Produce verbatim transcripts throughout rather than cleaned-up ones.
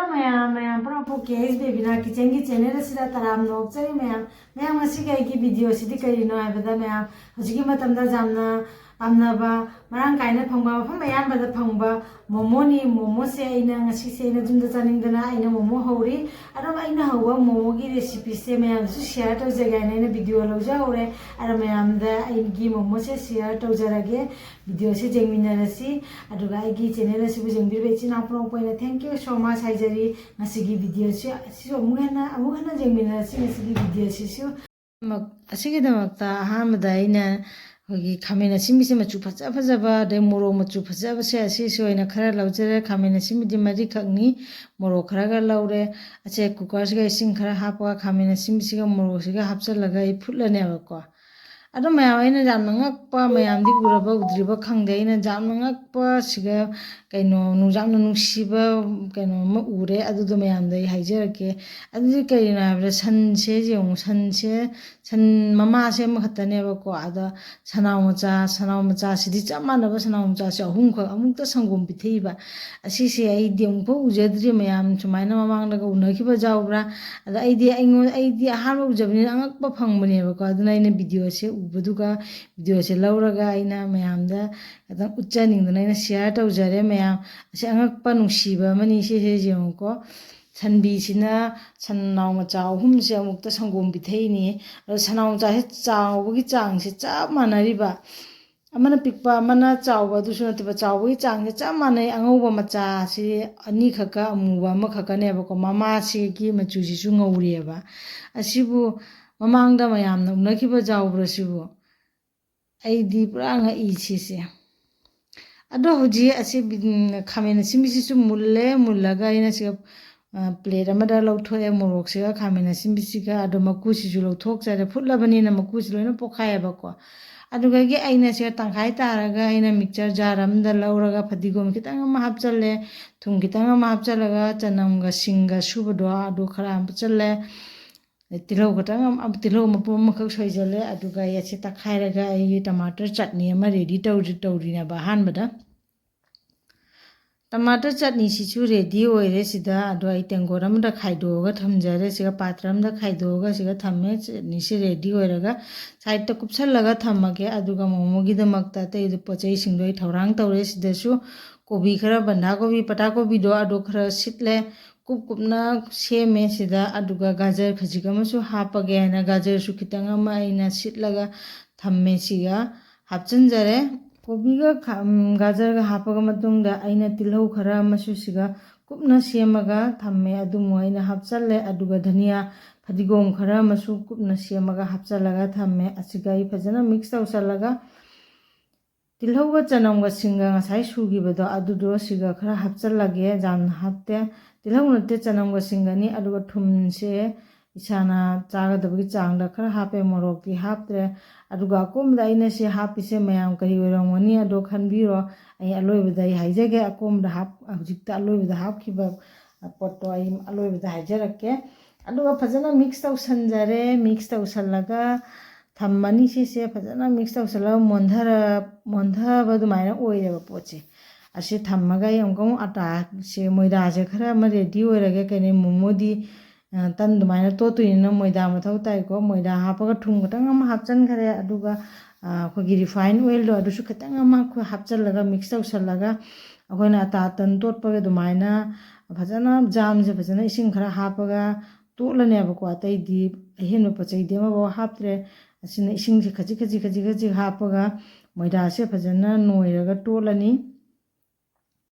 ꯃꯌꯥꯝ ꯃꯌꯥꯝ ꯄꯨꯝꯅꯃꯛꯄꯨ ꯀꯦ ꯑꯦꯁ ꯕꯦꯕꯤꯅꯥ ꯀꯤꯆꯟꯒꯤ ꯆꯦꯅꯦꯜ ꯑꯁꯤꯗ ꯇꯔꯥꯝꯅ ꯑꯣꯛꯆꯔꯤ꯫ ꯃꯌꯥꯝ ꯃꯌꯥꯝ ꯉꯁꯤꯒꯤ ꯑꯩꯒꯤ ꯚꯤꯗꯤꯑꯣꯁꯤꯗꯤ ꯀꯔꯤꯅꯣ ꯍꯥꯏꯕꯗ, ꯃꯌꯥꯝ ꯍꯧꯖꯤꯛꯀꯤ ꯃꯇꯝꯗ ꯌꯥꯝꯅ ꯄꯥꯝꯅꯕ, ꯃꯔꯥꯡ ꯀꯥꯏꯅ ꯐꯪꯕ, ꯃꯐꯝ ꯑꯌꯥꯝꯕꯗ ꯐꯪꯕ ꯃꯣꯃꯣꯅꯤ꯫ ꯃꯣꯃꯣꯁꯦ ꯑꯩꯅ ꯉꯁꯤꯁꯦ ꯑꯩꯅ ꯌꯨꯝꯗ ꯆꯥꯅꯤꯡꯗꯅ ꯑꯩꯅ ꯃꯣꯃꯣ ꯍꯧꯔꯤ꯫ ꯑꯗꯨꯝ ꯑꯩꯅ ꯍꯧꯕ ꯃꯣꯃꯣꯒꯤ ꯔꯦꯁꯤꯄꯤꯁꯦ ꯃꯌꯥꯝꯁꯨ ꯁꯤꯌꯥꯔ ꯇꯧꯖꯒꯦ ꯍꯥꯏꯅ ꯑꯩꯅ ꯚꯤꯗꯤꯑꯣ ꯂꯧꯖꯍꯧꯔꯦ꯫ ꯑꯗꯣ ꯃꯌꯥꯝꯗ ꯑꯩꯒꯤ ꯃꯣꯃꯣꯁꯦ ꯁꯤꯌꯥꯔ ꯇꯧꯖꯔꯒꯦ꯫ ꯚꯤꯗꯤꯑꯣꯁꯦ ꯌꯦꯡꯃꯤꯟꯅꯔꯁꯤ꯫ ꯑꯗꯨꯒ ꯑꯩꯒꯤ ꯆꯦꯅꯦꯜ ꯑꯁꯤꯕꯨ ꯌꯦꯡꯕꯤꯔꯤꯕ ꯏꯆꯤꯟ ꯏꯅꯥꯎ ꯄꯨꯝꯅꯃꯛꯄꯨ ꯑꯩꯅ thank you so much ꯍꯥꯏꯖꯔꯤ꯫ ꯉꯁꯤꯒꯤ ꯚꯤꯗꯤꯑꯣꯁꯤ ꯑꯁꯤꯁꯨ ꯑꯃꯨꯛ ꯍꯟꯅ ꯑꯃꯨꯛ ꯍꯟꯅ ꯌꯦꯡꯃꯤꯟꯅꯔꯁꯤ꯫ ꯉꯁꯤꯒꯤ ꯚꯤꯗꯤꯑꯣꯁꯤꯁꯨ ꯑꯁꯤꯒꯤꯗꯃꯛꯇ ꯑꯍꯥꯟꯕꯗ ꯑꯩꯅ ꯑꯩꯈꯣꯏꯒꯤ ꯈꯥꯃꯦꯟ ꯑꯁꯤꯟꯕꯤꯁꯦ ꯃꯆꯨ ꯐꯖ ꯐꯖꯕ, ꯑꯗꯩ ꯃꯣꯔꯣꯛ ꯃꯆꯨ ꯐꯖꯕꯁꯦ ꯑꯁꯤꯁꯨ ꯑꯩꯅ ꯈꯔ ꯂꯧꯖꯔꯦ꯫ ꯈꯥꯃꯦꯟ ꯑꯁꯤꯟꯕꯤꯗꯤ ꯃꯔꯤꯈꯛꯅꯤ, ꯃꯣꯔꯣꯛ ꯈꯔꯒ ꯂꯧꯔꯦ꯫ ꯑꯁꯦ ꯀꯨꯀꯔꯁꯤꯒ ꯏꯁꯤꯡ ꯈꯔ ꯍꯥꯞꯄꯒ ꯈꯥꯃꯦꯟ ꯑꯁꯤꯟꯕꯤꯁꯤꯒ ꯃꯣꯔꯣꯛꯁꯤꯒ ꯍꯥꯞꯆꯤꯜꯂꯒ ꯑꯩ ꯐꯨꯠꯂꯅꯦꯕꯀꯣ꯫ ꯑꯗꯣ ꯃꯌꯥꯝ, ꯑꯩꯅ ꯌꯥꯝꯅ ꯉꯛꯄ, ꯃꯌꯥꯝꯗꯤ ꯎꯔꯕ ꯎꯗ꯭ꯔꯤꯕ ꯈꯪꯗꯦ, ꯑꯩꯅ ꯌꯥꯝꯅ ꯉꯛꯄ ꯁꯤꯒ ꯀꯩꯅꯣ ꯅꯨꯡ-, ꯌꯥꯝꯅ ꯅꯨꯡꯁꯤꯕ ꯀꯩꯅꯣ ꯑꯃ ꯎꯔꯦ꯫ ꯑꯗꯨꯗꯣ ꯃꯌꯥꯝꯗ ꯑꯩ ꯍꯥꯏꯖꯔꯛꯀꯦ꯫ ꯑꯗꯨꯗꯤ ꯀꯔꯤꯅꯣ ꯍꯥꯏꯕꯗ, ꯁꯟꯁꯦ ꯌꯦꯡꯉꯨ, ꯁꯟꯁꯦ, ꯁꯟ ꯃꯃꯥꯁꯦ ꯑꯃꯈꯛꯇꯅꯦꯕꯀꯣ꯫ ꯑꯗ ꯁꯅꯥꯎ ꯃꯆꯥ, ꯁꯅꯥꯎ ꯃꯆꯥꯁꯤꯗꯤ ꯆꯞ ꯃꯥꯟꯅꯕ ꯁꯅꯥꯎ ꯃꯆꯥꯁꯦ ꯑꯍꯨꯝꯈꯛ ꯑꯃꯨꯛꯇ ꯁꯪꯒꯣꯝ ꯄꯤꯊꯛꯏꯕ꯫ ꯑꯁꯤꯁꯦ ꯑꯩꯗꯤ ꯑꯃꯨꯛꯐꯥꯎ ꯎꯖꯗ꯭ꯔꯤ꯫ ꯃꯌꯥꯝ ꯁꯨꯃꯥꯏꯅ ꯃꯃꯥꯡꯗꯒ ꯎꯅꯈꯤꯕ ꯌꯥꯎꯕ꯭ꯔꯥ? ꯑꯗ ꯑꯩꯗꯤ ꯑꯩꯉꯣꯟ-, ꯑꯩꯗꯤ ꯑꯍꯥꯟꯕ ꯎꯖꯕꯅꯤꯅ ꯑꯉꯛꯄ ꯐꯪꯕꯅꯦꯕꯀꯣ꯫ ꯑꯗꯨꯅ ꯑꯩꯅ ꯚꯤꯗꯤꯑꯣꯁꯦ ꯎꯕꯗꯨꯒ, ꯚꯤꯗꯤꯑꯣꯁꯦ ꯂꯧꯔꯒ ꯑꯩꯅ ꯃꯌꯥꯝꯗ ꯈꯤꯇꯪ ꯎꯠꯆꯅꯤꯡꯗꯅ ꯑꯩꯅ ꯁꯤꯌꯥꯔ ꯇꯧꯖꯔꯦ꯫ ꯃꯌꯥꯝ, ꯑꯁꯤ ꯑꯉꯛꯄ ꯅꯨꯡꯁꯤꯕ ꯑꯃꯅꯤ꯫ ꯁꯤꯁꯦ ꯌꯦꯡꯉꯨꯀꯣ꯫ ꯁꯟꯕꯤꯁꯤꯅ ꯁꯟꯅꯥꯎ ꯃꯆꯥ ꯑꯍꯨꯝꯁꯦ ꯑꯃꯨꯛꯇ ꯁꯪꯒꯣꯝ ꯄꯤꯊꯛꯏꯅꯦ꯫ ꯑꯗꯣ ꯁꯟꯅꯥꯎ ꯃꯆꯥꯁꯦ ꯆꯥꯎꯕꯒꯤ ꯆꯥꯡꯁꯦ ꯆꯞ ꯃꯥꯟꯅꯔꯤꯕ, ꯑꯃꯅ ꯄꯤꯛꯄ, ꯑꯃꯅ ꯆꯥꯎꯕ, ꯑꯗꯨꯁꯨ ꯅꯠꯇꯕ, ꯆꯥꯎꯕꯒꯤ ꯆꯥꯡꯁꯦ ꯆꯞ ꯃꯥꯟꯅꯩ꯫ ꯑꯉꯧꯕ ꯃꯆꯥꯁꯤ ꯑꯅꯤꯈꯛꯀ ꯑꯃꯨꯕ ꯑꯃꯈꯛꯀꯅꯦꯕꯀꯣ꯫ ꯃꯃꯥꯁꯤꯒꯤ ꯃꯆꯨꯁꯤꯁꯨ ꯉꯧꯔꯤꯑꯕ꯫ ꯑꯁꯤꯕꯨ ꯃꯃꯥꯡꯗ ꯃꯌꯥꯝꯅ ꯎꯅꯈꯤꯕ ꯌꯥꯎꯕ꯭ꯔꯥ ꯁꯤꯕꯨ? ꯑꯩꯗꯤ ꯄꯨꯔꯥ ꯉꯛꯏ ꯁꯤꯁꯦ꯫ ꯑꯗꯣ ꯍꯧꯖꯤꯛ ꯑꯁꯤ, ꯎꯝ, ꯈꯥꯃꯦꯟ ꯑꯁꯤꯟꯕꯤꯁꯤꯁꯨ ꯃꯨꯜꯂꯦ꯫ ꯃꯨꯜꯂꯒ ꯑꯩꯅ ꯁꯤꯒ, ꯑ, ꯄ꯭ꯂꯦꯠ ꯑꯃꯗ ꯂꯧꯊꯣꯛꯑꯦ, ꯃꯣꯔꯣꯛꯁꯤꯒ ꯈꯥꯃꯦꯟ ꯑꯁꯤꯟꯕꯤꯁꯤꯒ꯫ ꯑꯗꯣ ꯃꯀꯨꯁꯤꯁꯨ ꯂꯧꯊꯣꯛꯆꯔꯦ, ꯐꯨꯠꯂꯕꯅꯤꯅ ꯃꯀꯨꯁꯤ ꯂꯣꯏꯅ ꯄꯣꯛꯈꯥꯏꯌꯦꯕꯀꯣ꯫ ꯑꯗꯨꯗꯒꯤ ꯑꯩꯅ ꯁꯤꯒ ꯇꯪꯈꯥꯏ ꯇꯥꯔꯒ ꯑꯩꯅ ꯃꯤꯛꯆꯔ ꯖꯥꯔ ꯑꯃꯗ ꯂꯧꯔꯒ ꯐꯗꯤꯒꯣꯝ ꯈꯤꯇꯪ ꯑꯃ ꯍꯥꯞꯆꯜꯂꯦ, ꯊꯨꯝ ꯈꯤꯇꯪ ꯑꯃ ꯍꯥꯞꯆꯜꯂꯒ ꯆꯅꯝꯒ ꯁꯤꯡꯒ ꯁꯨꯕꯗꯣ ꯑꯗꯨ ꯈꯔ ꯍꯥꯞꯆꯜꯂꯦ꯫ ꯇꯤꯜꯍꯧ ꯈꯤꯇꯪ ꯑꯃ, ꯇꯤꯜꯍꯧ ꯃꯄꯨꯝ ꯑꯃꯈꯛ ꯁꯣꯏꯖꯜꯂꯦ꯫ ꯑꯗꯨꯒ ꯑꯩ ꯑꯁꯤ ꯇꯛꯈꯥꯏꯔꯒ ꯑꯩꯒꯤ ꯇꯃꯥꯇꯔ ꯆꯠꯅꯤ ꯑꯃ ꯔꯦꯗꯤ ꯇꯧꯔꯤ-, ꯇꯧꯔꯤꯅꯦꯕ ꯑꯍꯥꯟꯕꯗ꯫ ꯇꯃꯥꯇꯔ ꯆꯠꯅꯤꯁꯤꯁꯨ ꯔꯦꯗꯤ ꯑꯣꯏꯔꯦ꯫ ꯁꯤꯗ ꯑꯗꯣ ꯑꯩ ꯇꯦꯡꯀꯣꯠ ꯑꯃꯗ ꯈꯥꯏꯗꯣꯛꯑꯒ ꯊꯝꯖꯔꯦ꯫ ꯁꯤꯒ ꯄꯥꯇ꯭ꯔ ꯑꯃꯗ ꯈꯥꯏꯗꯣꯛꯑꯒ ꯁꯤꯒ ꯊꯝꯃꯦ꯫ ꯆꯠꯅꯤꯁꯤ ꯔꯦꯗꯤ ꯑꯣꯏꯔꯒ ꯁꯥꯏꯠꯇ ꯀꯨꯞꯁꯜꯂꯒ ꯊꯝꯃꯒꯦ꯫ ꯑꯗꯨꯒ ꯃꯣꯃꯣꯒꯤꯗꯃꯛꯇ ꯑꯇꯩ ꯄꯣꯠ ꯆꯩꯁꯤꯡꯗꯣ ꯑꯩ ꯊꯧꯔꯥꯡ ꯇꯧꯔꯦ꯫ ꯁꯤꯗꯁꯨ ꯀꯣꯕꯤ ꯈꯔ, ꯕꯟꯙꯥ ꯀꯣꯕꯤ, ꯄꯇꯥ ꯀꯣꯕꯤꯗꯣ ꯑꯗꯣ ꯈꯔ ꯁꯤꯠꯂꯦ, ꯀꯨꯞ ꯀꯨꯞꯅ ꯁꯦꯝꯃꯦ ꯁꯤꯗ꯫ ꯑꯗꯨꯒ ꯒꯥꯖꯔ ꯈꯖꯤꯛ ꯑꯃꯁꯨ ꯍꯥꯞꯄꯒꯦ ꯍꯥꯏꯅ ꯒꯥꯖꯔꯁꯨ ꯈꯤꯇꯪ ꯑꯃ ꯑꯩꯅ ꯁꯤꯠꯂꯒ ꯊꯝꯃꯦ꯫ ꯁꯤꯒ ꯍꯥꯞꯆꯤꯟꯖꯔꯦ꯫ ꯀꯣꯕꯤꯒ ꯈꯥ-, ꯎꯝ, ꯒꯥꯖꯔꯒ ꯍꯥꯞꯄꯒ ꯃꯇꯨꯡꯗ ꯑꯩꯅ ꯇꯤꯜꯍꯧ ꯈꯔ ꯑꯃꯁꯨ ꯁꯤꯒ ꯀꯨꯞꯅ ꯁꯦꯝꯃꯒ ꯊꯝꯃꯦ꯫ ꯑꯗꯨꯃꯨꯛ ꯑꯩꯅ ꯍꯥꯞꯆꯜꯂꯦ꯫ ꯑꯗꯨꯒ ꯙꯅꯤꯌꯥ, ꯐꯗꯤꯒꯣꯝ ꯈꯔ ꯑꯃꯁꯨ ꯀꯨꯞꯅ ꯁꯦꯝꯃꯒ ꯍꯥꯞꯆꯜꯂꯒ ꯊꯝꯃꯦ꯫ ꯑꯁꯤꯒ ꯑꯩ ꯐꯖꯅ ꯃꯤꯛꯁ ꯇꯧꯁꯜꯂꯒ ꯇꯤꯜꯍꯧꯒ ꯆꯅꯝꯒ ꯁꯤꯡꯒ ꯉꯁꯥꯏ ꯁꯨꯈꯤꯕꯗꯣ ꯑꯗꯨꯗꯣ ꯁꯤꯒ ꯈꯔ ꯍꯥꯞꯆꯜꯂꯒꯦ꯫ ꯌꯥꯝꯅ ꯍꯥꯞꯇꯦ꯫ ꯇꯤꯜꯍꯧ ꯅꯠꯇꯦ, ꯆꯅꯝꯒ ꯁꯤꯡꯒꯅꯤ꯫ ꯑꯗꯨꯒ ꯊꯨꯝꯁꯦ ꯏꯁꯥꯅ ꯆꯥꯒꯗꯕꯒꯤ ꯆꯥꯡꯗ ꯈꯔ ꯍꯥꯞꯄꯦ, ꯃꯣꯔꯣꯛꯇꯤ ꯍꯥꯞꯇ꯭ꯔꯦ꯫ ꯑꯗꯨꯒ ꯑꯀꯣꯟꯕꯗ ꯑꯩꯅ ꯁꯤ ꯍꯥꯞꯄꯤꯁꯦ ꯃꯌꯥꯝ ꯀꯔꯤ ꯑꯣꯏꯔꯝꯒꯅꯤ ꯑꯗꯣ ꯈꯟꯕꯤꯔꯣ꯫ ꯑꯩ ꯑꯂꯣꯏꯕꯗ ꯑꯩ ꯍꯥꯏꯖꯒꯦ꯫ ꯑꯀꯣꯟꯕꯗ ꯍꯥꯞ-, ꯍꯧꯖꯤꯛꯇ ꯑꯂꯣꯏꯕꯗ ꯍꯥꯞꯈꯤꯕ ꯄꯣꯠꯇꯣ ꯑꯩ ꯑꯂꯣꯏꯕꯗ ꯍꯥꯏꯖꯔꯛꯀꯦ꯫ ꯑꯗꯨꯒ ꯐꯖꯅ ꯃꯤꯛꯁ ꯇꯧꯁꯟꯖꯔꯦ꯫ ꯃꯤꯛꯁ ꯇꯧꯁꯜꯂꯒ ꯊꯝꯃꯅꯤ꯫ ꯁꯤꯁꯦ ꯐꯖꯅ ꯃꯤꯛꯁ ꯇꯧꯁꯜꯂꯒ ꯃꯣꯟꯊꯔ-, ꯃꯣꯟꯊꯕ ꯑꯗꯨꯃꯥꯏꯅ ꯑꯣꯏꯔꯦꯕ ꯄꯣꯠꯁꯦ꯫ ꯑꯁꯤ ꯊꯝꯃꯒ ꯑꯩ ꯑꯃꯨꯛꯀ ꯑꯃꯨꯛ ꯑꯇꯥꯁꯦ, ꯃꯣꯏꯗꯥꯁꯦ ꯈꯔ ꯑꯃ ꯔꯦꯗꯤ ꯑꯣꯏꯔꯒꯦ꯫ ꯀꯩꯅꯣ, ꯃꯣꯃꯣꯗꯤ, ꯑ, ꯇꯟ ꯑꯗꯨꯃꯥꯏꯅ ꯇꯣꯠꯇꯣꯏꯅꯤꯅ ꯃꯣꯏꯗꯥ ꯃꯊꯧ ꯇꯥꯏꯀꯣ꯫ ꯃꯣꯏꯗꯥ ꯍꯥꯞꯄꯒ ꯊꯨꯝ ꯈꯤꯇꯪ ꯑꯃ ꯍꯥꯞꯆꯤꯟꯈꯔꯦ꯫ ꯑꯗꯨꯒ, ꯑ, ꯑꯩꯈꯣꯏꯒꯤ ꯔꯤꯐꯥꯏꯟ ꯑꯣꯏꯜꯗꯣ ꯑꯗꯨꯁꯨ ꯈꯤꯇꯪ ꯑꯃ ꯑꯩꯈꯣꯏ ꯍꯥꯞꯆꯤꯜꯂꯒ ꯃꯤꯛꯁ ꯇꯧꯁꯜꯂꯒ ꯑꯩꯈꯣꯏꯅ ꯑꯇꯥ ꯇꯟ ꯇꯣꯠꯄꯒ ꯑꯗꯨꯃꯥꯏꯅ ꯐꯖꯅ ꯖꯥꯝꯁꯦ ꯐꯖꯅ ꯏꯁꯤꯡ ꯈꯔ ꯍꯥꯞꯄꯒ ꯇꯣꯠꯂꯅꯦꯕꯀꯣ꯫ ꯑꯇꯩꯗꯤ ꯑꯍꯦꯟꯕ ꯄꯣꯠ ꯆꯩꯗꯤ ꯑꯃꯐꯥꯎ ꯍꯥꯞꯇ꯭ꯔꯦ꯫ ꯑꯁꯤꯅ ꯏꯁꯤꯡꯁꯦ ꯈꯖꯤꯛ ꯈꯖꯤꯛ ꯈꯖꯤꯛ ꯈꯖꯤꯛ ꯍꯥꯞꯄꯒ ꯃꯣꯏꯗꯥꯁꯦ ꯐꯖꯅ ꯅꯣꯏꯔꯒ ꯇꯣꯠꯂꯅꯤ꯫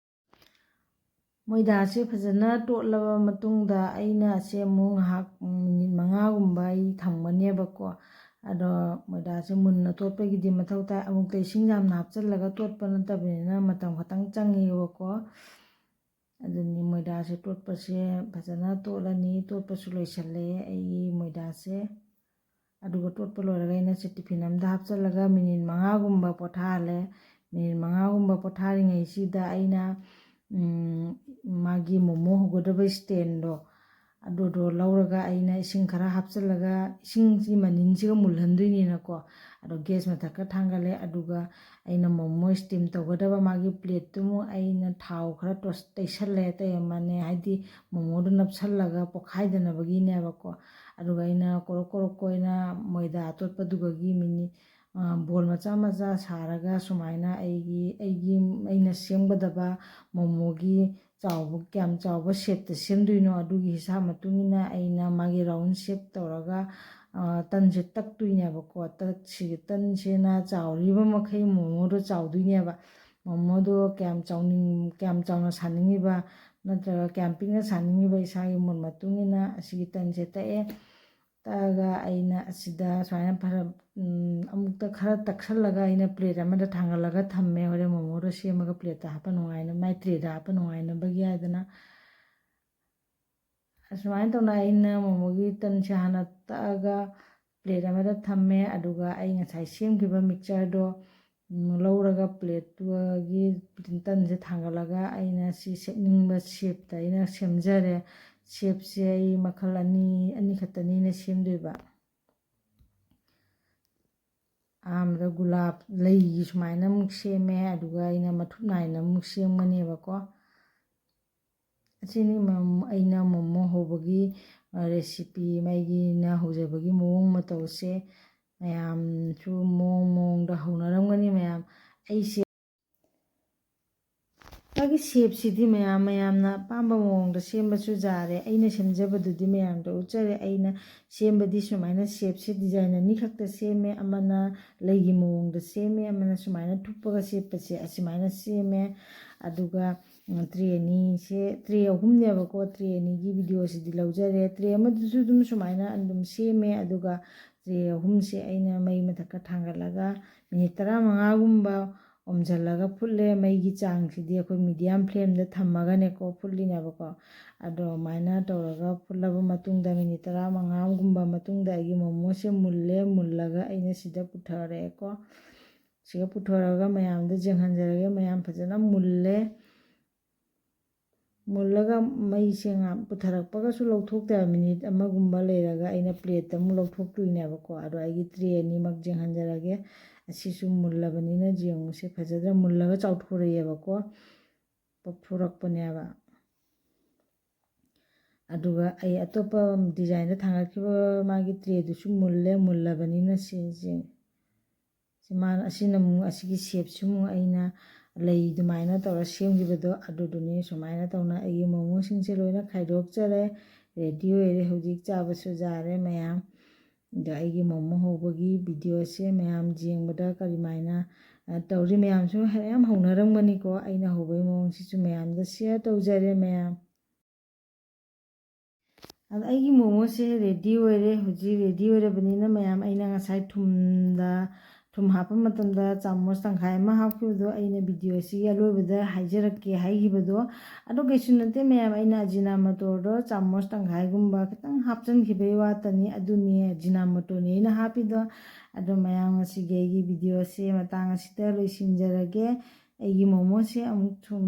ꯃꯣꯏꯗꯥꯁꯦ ꯐꯖꯅ ꯇꯣꯠꯂꯕ ꯃꯇꯨꯡꯗ ꯑꯩꯅ ꯑꯁꯦ ꯑꯃꯨꯛ ꯉꯥꯏꯍꯥꯛ, ꯎꯝ, ꯃꯤꯅꯤꯠ ꯃꯉꯥꯒꯨꯝꯕ ꯑꯩ ꯊꯝꯒꯅꯦꯕꯀꯣ꯫ ꯑꯗꯣ ꯃꯣꯏꯗꯥꯁꯦ ꯃꯨꯟꯅ ꯇꯣꯠꯄꯒꯤꯗꯤ ꯃꯊꯧ ꯇꯥꯏ꯫ ꯑꯃꯨꯛꯇ ꯏꯁꯤꯡ ꯌꯥꯝꯅ ꯍꯥꯞꯆꯤꯜꯂꯒ ꯇꯣꯠꯄ ꯅꯠꯇꯕꯅꯤꯅ ꯃꯇꯝ ꯈꯤꯇꯪ ꯆꯪꯉꯦꯕꯀꯣ꯫ ꯑꯗꯨꯅꯤ ꯃꯣꯏꯗꯥꯁꯦ ꯇꯣꯠꯄꯁꯦ ꯐꯖꯅ ꯇꯣꯠꯂꯅꯤ꯫ ꯇꯣꯠꯄꯁꯨ ꯂꯣꯏꯁꯜꯂꯦ ꯑꯩꯒꯤ ꯃꯣꯏꯗꯥꯁꯦ꯫ ꯑꯗꯨꯒ ꯇꯣꯠꯄ ꯂꯣꯏꯔꯒ ꯑꯩꯅ ꯁꯤ ꯇꯤꯐꯤꯟ ꯑꯃꯗ ꯍꯥꯞꯆꯤꯜꯂꯒ ꯃꯤꯅꯤꯠ ꯃꯉꯥꯒꯨꯝꯕ ꯄꯣꯊꯥꯍꯜꯂꯦ꯫ ꯃꯤꯅꯤꯠ ꯃꯉꯥꯒꯨꯝꯕ ꯄꯣꯊꯥꯔꯤꯉꯩꯁꯤꯗ ꯑꯩꯅ, ꯎꯝ, ꯃꯥꯒꯤ ꯃꯣꯃꯣ ꯍꯧꯒꯗꯕ ꯏꯁꯇꯦꯟꯗꯣ, ꯑꯗꯨꯗꯣ ꯂꯧꯔꯒ ꯑꯩꯅ ꯏꯁꯤꯡ ꯈꯔ ꯍꯥꯞꯆꯤꯜꯂꯒ, ꯏꯁꯤꯡꯁꯤ ꯃꯅꯤꯟꯁꯤꯒ ꯃꯨꯜꯍꯟꯗꯣꯏꯅꯤꯅꯀꯣ꯫ ꯑꯗꯣ gas ꯃꯊꯛꯇ ꯊꯥꯡꯒꯠꯂꯦ꯫ ꯑꯗꯨꯒ ꯑꯩꯅ ꯃꯣꯃꯣ steam ꯇꯧꯒꯗꯕ ꯃꯥꯒꯤ plateꯇꯨꯃꯨꯛ ꯑꯩꯅ ꯊꯥꯎ ꯈꯔ ꯇꯣꯁ-, ꯇꯩꯁꯜꯂꯦ꯫ ꯑꯇꯩ ꯑꯃꯅꯦ, ꯍꯥꯏꯗꯤ ꯃꯣꯃꯣꯗꯣ ꯅꯞꯁꯜꯂꯒ ꯄꯣꯛꯈꯥꯏꯗꯅꯕꯒꯤꯅꯦꯕꯀꯣ꯫ ꯑꯗꯨꯒ ꯑꯩꯅ ꯀꯣꯔꯣꯛ ꯀꯣꯔꯣꯛ ꯑꯣꯏꯅ ꯃꯣꯏꯗꯥ ꯑꯇꯣꯠꯄꯗꯨꯒꯒꯤ ꯃꯤꯅꯤ-, ꯑ, ball ꯃꯆꯥ ꯃꯆꯥ ꯁꯥꯔꯒ ꯁꯨꯃꯥꯏꯅ ꯑꯩꯒꯤ, ꯑꯩꯒꯤ, ꯑꯩꯅ ꯁꯦꯝꯒꯗꯕ ꯃꯣꯃꯣꯒꯤ ꯆꯥꯎꯕ, ꯀꯌꯥꯝ ꯆꯥꯎꯕ shapeꯇ ꯁꯦꯝꯗꯣꯏꯅꯣ, ꯑꯗꯨꯒꯤ ꯍꯤꯁꯥꯕ ꯃꯇꯨꯡ ꯏꯟꯅ ꯑꯩꯅ ꯃꯥꯒꯤ round shape ꯇꯧꯔꯒ, ꯑ, ꯇꯟꯁꯦ ꯇꯛꯇꯣꯏꯅꯦꯕꯀꯣ꯫ ꯇꯛꯁꯤꯒꯤ ꯇꯟꯁꯤꯅ ꯆꯥꯎꯔꯤꯕ ꯃꯈꯩ ꯃꯣꯃꯣꯗꯣ ꯆꯥꯎꯗꯣꯏꯅꯦꯕ꯫ ꯃꯣꯃꯣꯗꯣ ꯀꯌꯥꯝ ꯆꯥꯎꯅꯤꯡ-, ꯀꯌꯥꯝ ꯆꯥꯎꯅ ꯁꯥꯅꯤꯡꯉꯤꯕ ꯅꯠꯇ꯭ꯔꯒ ꯀꯌꯥꯝ ꯄꯤꯛꯅ ꯁꯥꯅꯤꯡꯉꯤꯕ, ꯏꯁꯥꯒꯤ mood ꯃꯇꯨꯡ ꯏꯟꯅ ꯑꯁꯤꯒꯤ ꯇꯟꯁꯦ ꯇꯛꯑꯦ꯫ ꯇꯛꯑꯒ ꯑꯩꯅ ꯑꯁꯤꯗ ꯁꯨꯃꯥꯏꯅ ꯐꯔ-, ꯎꯝ, ꯑꯃꯨꯛꯇ ꯈꯔ ꯇꯛꯁꯜꯂꯒ ꯑꯩꯅ plate ꯑꯃꯗ ꯊꯥꯡꯒꯠꯂꯒ ꯊꯝꯃꯦ꯫ ꯍꯣꯔꯦꯟ ꯃꯣꯃꯣꯗꯣ ꯁꯦꯝꯃꯒ plateꯇ ꯍꯥꯞꯄ ꯅꯨꯡꯉꯥꯏꯅ, ꯃꯥꯏ trayꯗ ꯍꯥꯞꯄ ꯅꯨꯡꯉꯥꯏꯅꯕꯒꯤ ꯍꯥꯏꯗꯅ꯫ ꯑꯁꯨꯃꯥꯏꯅ ꯇꯧꯅ ꯑꯩꯅ ꯃꯣꯃꯣꯒꯤ ꯇꯟꯁꯦ ꯍꯥꯟꯅ ꯇꯛꯑꯒ plate ꯑꯃꯗ ꯊꯝꯃꯦ꯫ ꯑꯗꯨꯒ ꯑꯩ ꯉꯁꯥꯏ ꯁꯦꯝꯈꯤꯕ mixtureꯗꯣ, ꯎꯝ, ꯂꯧꯔꯒ plateꯇꯨꯒꯤ ꯇꯟꯁꯦ ꯊꯥꯡꯒꯠꯂꯒ ꯑꯩꯅ ꯁꯤ ꯁꯦꯝꯅꯤꯡꯕ shapeꯇ ꯑꯩꯅ ꯁꯦꯝꯖꯔꯦ꯫ Shapeꯁꯦ ꯑꯩ ꯃꯈꯜ ꯑꯅꯤ, ꯑꯅꯤꯈꯛꯇꯅꯤꯅ ꯁꯦꯝꯗꯣꯏꯕ꯫ ꯑꯍꯥꯟꯕꯗ ꯒꯨꯂꯥꯞ ꯂꯩꯒꯤ ꯁꯨꯃꯥꯏꯅ ꯑꯃꯨꯛ ꯁꯦꯝꯃꯦ, ꯑꯗꯨꯒ ꯑꯩꯅ ꯃꯊꯨꯞ ꯅꯥꯏꯅ ꯑꯃꯨꯛ ꯁꯦꯝꯒꯅꯦꯕꯀꯣ꯫ ꯑꯁꯤꯅꯤ ꯃꯝ-, ꯑꯩꯅ ꯃꯣꯃꯣ ꯍꯧꯕꯒꯤ, ꯑ, recipe, ꯃꯩꯒꯤꯅ ꯍꯧꯖꯕꯒꯤ ꯃꯑꯣꯡ ꯃꯇꯧꯁꯦ꯫ ꯃꯌꯥꯝꯁꯨ ꯃꯑꯣꯡ ꯃꯑꯣꯡꯗ ꯍꯧꯅꯔꯝꯒꯅꯤ ꯃꯌꯥꯝ꯫ ꯑꯩꯁꯦ ꯃꯥꯒꯤ shapeꯁꯤꯗꯤ ꯃꯌꯥꯝ ꯃꯌꯥꯝꯅ ꯑꯄꯥꯝꯕ ꯃꯑꯣꯡꯗ ꯁꯦꯝꯕꯁꯨ ꯌꯥꯔꯦ꯫ ꯑꯩꯅ ꯁꯦꯝꯖꯕꯗꯨꯗꯤ ꯃꯌꯥꯝꯗ ꯎꯠꯆꯔꯦ꯫ ꯑꯩꯅ ꯁꯦꯝꯕꯗꯤ ꯁꯨꯃꯥꯏꯅ shapeꯁꯦ design ꯑꯅꯤꯈꯛꯇ ꯁꯦꯝꯃꯦ꯫ ꯑꯃꯅ ꯂꯩꯒꯤ ꯃꯑꯣꯡꯗ ꯁꯦꯝꯃꯦ, ꯑꯃꯅ ꯁꯨꯃꯥꯏꯅ ꯊꯨꯞꯄꯒ ꯁꯦꯠꯄꯁꯦ, ꯑꯁꯨꯃꯥꯏꯅ ꯁꯦꯝꯃꯦ꯫ ꯑꯗꯨꯒ, ꯎꯝ, tray ꯑꯅꯤꯁꯦ, tray ꯑꯍꯨꯝꯅꯦꯕꯀꯣ, tray ꯑꯅꯤꯒꯤ videoꯁꯤꯗꯤ ꯂꯧꯖꯔꯦ꯫ Tray ꯑꯃꯗꯨꯁꯨ ꯑꯗꯨꯝ ꯁꯨꯃꯥꯏꯅ ꯑꯗꯨꯝ ꯁꯦꯝꯃꯦ꯫ ꯑꯗꯨꯒ tray ꯑꯍꯨꯝꯁꯦ ꯑꯩꯅ ꯃꯩ ꯃꯊꯛꯇ ꯊꯥꯡꯒꯠꯂꯒ minute ꯇꯔꯥꯃꯉꯥꯒꯨꯝꯕ ꯑꯣꯝꯁꯤꯜꯂꯒ ꯐꯨꯠꯂꯦ꯫ ꯃꯩꯒꯤ ꯆꯥꯡꯁꯤꯗꯤ ꯑꯩꯈꯣꯏ medium flameꯗ ꯊꯝꯃꯒꯅꯦꯀꯣ ꯐꯨꯠꯂꯤꯅꯦꯕꯀꯣ꯫ ꯑꯗꯣ ꯑꯗꯨꯃꯥꯏꯅ ꯇꯧꯔꯒ ꯐꯨꯠꯂꯕ ꯃꯇꯨꯡꯗ, minute ꯇꯔꯥꯃꯉꯥꯒꯨꯝꯕ ꯃꯇꯨꯡꯗ ꯑꯩꯒꯤ ꯃꯣꯃꯣꯁꯦ ꯃꯨꯜꯂꯦ꯫ ꯃꯨꯜꯂꯒ ꯑꯩꯅ ꯁꯤꯗ ꯄꯨꯊꯔꯛꯑꯦꯀꯣ꯫ ꯁꯤꯒ ꯄꯨꯊꯣꯔꯛꯑꯒ ꯃꯌꯥꯝꯗ ꯌꯦꯡꯍꯟꯖꯔꯒꯦ꯫ ꯃꯌꯥꯝ ꯐꯖꯅ ꯃꯨꯜꯂꯦ꯫ ꯃꯨꯜꯂꯒ ꯃꯩꯁꯦ ꯉꯥ-, ꯄꯨꯊꯔꯛꯄꯒꯁꯨ ꯂꯧꯊꯣꯛꯇꯦꯕ, ꯃꯤꯅꯤꯠ ꯑꯃꯒꯨꯝꯕ ꯂꯩꯔꯒ ꯑꯩꯅ ꯄ꯭ꯂꯦꯠꯇ ꯑꯃꯨꯛ ꯂꯧꯊꯣꯛꯇꯣꯏꯅꯦꯕꯀꯣ꯫ ꯑꯗꯣ ꯑꯩꯒꯤ ꯇ꯭ꯔꯦ ꯑꯅꯤꯃꯛ ꯌꯦꯡꯍꯟꯖꯔꯒꯦ꯫ ꯑꯁꯤꯁꯨ ꯃꯨꯜꯂꯕꯅꯤꯅ ꯌꯦꯡꯉꯨꯁꯦ, ꯐꯖꯗ꯭ꯔꯥ? ꯃꯨꯜꯂꯒ ꯆꯥꯎꯊꯣꯔꯛꯑꯦꯕꯀꯣ, ꯄꯣꯞꯊꯣꯔꯛꯄꯅꯦꯕ꯫ ꯑꯗꯨꯒ ꯑꯩ ꯑꯇꯣꯞꯄ ꯗꯤꯖꯥꯏꯟꯗ ꯊꯥꯡꯒꯠꯈꯤꯕ ꯃꯥꯒꯤ ꯇ꯭ꯔꯦꯗꯨꯁꯨ ꯃꯨꯜꯂꯦ꯫ ꯃꯨꯜꯂꯕꯅꯤꯅ ꯁꯤꯁꯦ, ꯁꯤ ꯃꯥꯅ, ꯑꯁꯤꯅ ꯑꯃꯨꯛ, ꯑꯁꯤꯒꯤ ꯁꯦꯞꯁꯤ ꯑꯃꯨꯛ ꯑꯩꯅ ꯂꯩ ꯑꯗꯨꯃꯥꯏꯅ ꯇꯧꯔ ꯁꯦꯝꯈꯤꯕꯗꯣ ꯑꯗꯨꯗꯨꯅꯤ꯫ ꯁꯨꯃꯥꯏꯅ ꯇꯧꯅ ꯑꯩꯒꯤ ꯃꯣꯃꯣꯁꯤꯡꯁꯦ ꯂꯣꯏꯅ ꯈꯥꯏꯗꯣꯛꯆꯔꯦ, ꯔꯦꯗꯤ ꯑꯣꯏꯔꯦ꯫ ꯍꯧꯖꯤꯛ ꯆꯥꯕꯁꯨ ꯌꯥꯔꯦ ꯃꯌꯥꯝ꯫ ꯑꯗꯣ ꯑꯩꯒꯤ ꯃꯣꯃꯣ ꯍꯧꯕꯒꯤ ꯚꯤꯗꯤꯑꯣꯁꯦ ꯃꯌꯥꯝ ꯌꯦꯡꯕꯗ ꯀꯔꯤꯃꯥꯏꯅ, ꯑ, ꯇꯧꯔꯤ ꯃꯌꯥꯝꯁꯨ ꯌꯥꯝ ꯍꯧꯅꯔꯝꯒꯅꯤꯀꯣ꯫ ꯑꯩꯅ ꯍꯧꯕꯒꯤ ꯃꯑꯣꯡꯁꯤꯁꯨ ꯃꯌꯥꯝꯗ ꯁꯤꯌꯔ ꯇꯧꯖꯔꯦ ꯃꯌꯥꯝ꯫ ꯑꯗ ꯑꯩꯒꯤ ꯃꯣꯃꯣꯁꯦ ꯔꯦꯗꯤ ꯑꯣꯏꯔꯦ꯫ ꯍꯧꯖꯤꯛ ꯔꯦꯗꯤ ꯑꯣꯏꯔꯕꯅꯤꯅ ꯃꯌꯥꯝ, ꯑꯩꯅ ꯉꯁꯥꯏ ꯊꯨꯝꯗ, ꯊꯨꯝ ꯍꯥꯞꯄ ꯃꯇꯝꯗ ꯆꯥꯃꯁ ꯇꯪꯈꯥꯏ ꯑꯃ ꯍꯥꯞꯈꯤꯕꯗꯣ ꯑꯩꯅ ꯚꯤꯗꯤꯑꯣꯁꯤꯒꯤ ꯑꯂꯣꯏꯕꯗ ꯍꯥꯏꯖꯔꯛꯀꯦ ꯍꯥꯏꯈꯤꯕꯗꯣ, ꯑꯗꯣ ꯀꯩꯁꯨ ꯅꯠꯇꯦ ꯃꯌꯥꯝ, ꯑꯩꯅ ꯑꯖꯤꯅꯥꯃꯣꯇꯣꯗꯣ ꯆꯥꯃꯁ ꯇꯪꯈꯥꯏꯒꯨꯝꯕ ꯈꯤꯇꯪ ꯍꯥꯞꯆꯤꯟꯈꯤꯕꯩ ꯋꯥꯇꯅꯤ꯫ ꯑꯗꯨꯅꯤ ꯑꯖꯤꯅꯥꯃꯣꯇꯣꯅꯤ ꯑꯩꯅ ꯍꯥꯞꯄꯤꯗꯣ꯫ ꯑꯗꯣ ꯃꯌꯥꯝ, ꯉꯁꯤꯒꯤ ꯑꯩꯒꯤ ꯚꯤꯗꯤꯑꯣꯁꯦ ꯃꯇꯥꯡ ꯑꯁꯤꯗ ꯂꯣꯏꯁꯤꯟꯖꯔꯒꯦ꯫ ꯑꯩꯒꯤ ꯃꯣꯃꯣꯁꯦ ꯑꯃꯨꯛ ꯊꯨꯝ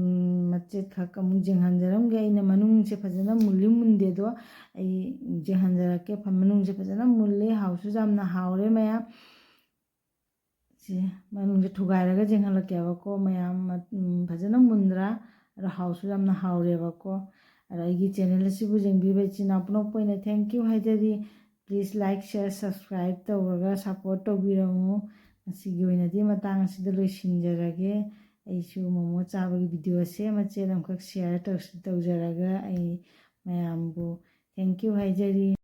ꯃꯆꯦꯠꯈꯛ ꯑꯃꯨꯛ ꯌꯦꯡꯍꯟꯖꯔꯝꯒꯦ꯫ ꯑꯩꯅ ꯃꯅꯨꯡꯁꯦ ꯐꯖꯅ ꯃꯨꯜꯂꯤ ꯃꯨꯟꯗꯦꯗꯣ ꯑꯩ ꯌꯦꯡꯍꯟꯖꯔꯛꯀꯦ꯫ ꯐ-, ꯃꯅꯨꯡꯁꯦ ꯐꯖꯅ ꯃꯨꯜꯂꯦ, ꯍꯥꯎꯁꯨ ꯌꯥꯝꯅ ꯍꯥꯎꯔꯦ ꯃꯌꯥꯝ꯫ ꯁꯤ ꯃꯅꯨꯡꯁꯦ ꯊꯨꯒꯥꯏꯔꯒ ꯌꯦꯡꯍꯜꯂꯛꯀꯦꯕꯀꯣ ꯃꯌꯥꯝ꯫ ꯃ-, ꯎꯝ, ꯐꯖꯅ ꯃꯨꯟꯗ꯭ꯔꯥ? ꯑꯗꯣ ꯍꯥꯎꯁꯨ ꯌꯥꯝꯅ ꯍꯥꯎꯔꯦꯕꯀꯣ꯫ ꯑꯗꯣ ꯑꯩꯒꯤ ꯆꯦꯅꯦꯜ ꯑꯁꯤꯕꯨ ꯌꯦꯡꯕꯤꯕ ꯏꯆꯤꯟ ꯏꯅꯥꯎ ꯄꯨꯝꯅꯃꯛꯄꯨ ꯑꯩꯅ thank you ꯍꯥꯏꯖꯔꯤ꯫ Please like, share, subscribe ꯇꯧꯔꯒ support ꯇꯧꯕꯤꯔꯝꯃꯨ꯫ ꯉꯁꯤꯒꯤ ꯑꯣꯏꯅꯗꯤ ꯃꯇꯥꯡ ꯑꯁꯤꯗ ꯂꯣꯏꯁꯤꯟꯖꯔꯒꯦ꯫ ꯑꯩꯁꯨ ꯃꯣꯃꯣ ꯆꯥꯕꯒꯤ ꯚꯤꯗꯤꯑꯣꯁꯦ ꯃꯆꯦꯠ ꯑꯃꯈꯛ ꯁꯤꯌꯔ ꯇꯧ-, ꯇꯧꯖꯔꯒ ꯑꯩ ꯃꯌꯥꯝꯕꯨ thank you ꯍꯥꯏꯖꯔꯤ꯫